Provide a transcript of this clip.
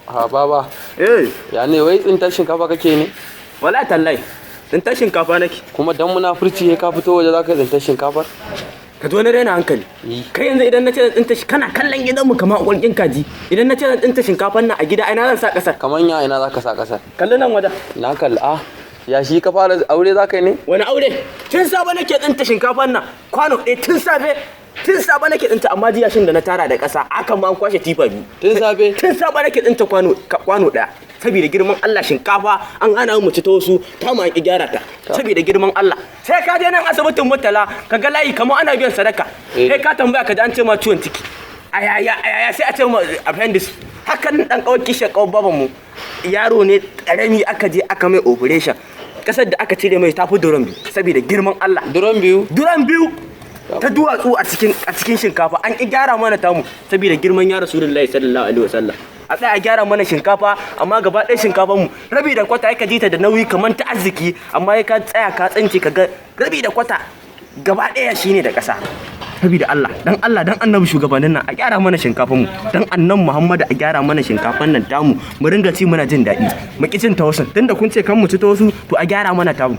Ha baba, Eh, ya ne wai tsintar shinkafa kake ne? Wala tallahi. Tsintar shinkafa nake. Kuma dan munafurci ya ka fito waje zaka tsintar shinkafar? Ka zo na raina hankali. Kai yanzu idan na ce zan tsinta shi kana kallon gidanmu kamar ƙwarƙin kaji. Idan na ce zan tsinta shinkafan nan a gida, ina zan sa ƙasar? Kaman ya ina zaka sa kasar? Kalli nan wajen. Na kalla. Ah, ya shi ka fara aure zaka yi ne? Wani aure? Tun safe nake tsinta shinkafan nan. Kwano ɗaya tun safe. Tun safe nake tsinta, amma jiya shin da na tara da ƙasa akan ma an kwashe tifa biyu. Tun safe? Tun safe nake tsinta kwano kwano ɗaya. Saboda girman Allah, shinkafa an hana mu ci ta wasu, ta mu an ƙi gyara ta. Saboda girman Allah. Sai ka je nan asibitin Murtala ka ga layi kamar ana biyan sadaka. Eh. Sai ka tambaya ka ji an ce ma ciwon ciki. Ayaya ayaya, sai a ce ma appendix. Hakan dan kawai kishe kawai baban mu. Yaro ne karami aka je aka mai operation. Kasar da aka cire mai tafi duron biyu, saboda girman Allah. Duron biyu. Duran biyu ta duwatsu a cikin shinkafa, an ƙi gyara mana tamu. Saboda girman ya Rasulullahi sallallahu alaihi wasallam, a tsaya a gyara mana shinkafa. Amma gaba ɗaya shinkafan mu rabi da kwata, ya ji ta da nauyi kamar ta arziki, amma ya ka tsaya ka tsince ka ga rabi da kwata gaba ɗaya shine da ƙasa. Saboda Allah, dan Allah dan Annabi, shugabannin nan, a gyara mana shinkafan mu. Dan Annabi Muhammadu, a gyara mana shinkafan nan tamu, mu ringa ci muna jin daɗi, mu ki cin ta wasu. Tunda kun ce kan mu ci ta wasu, to a gyara mana tamu.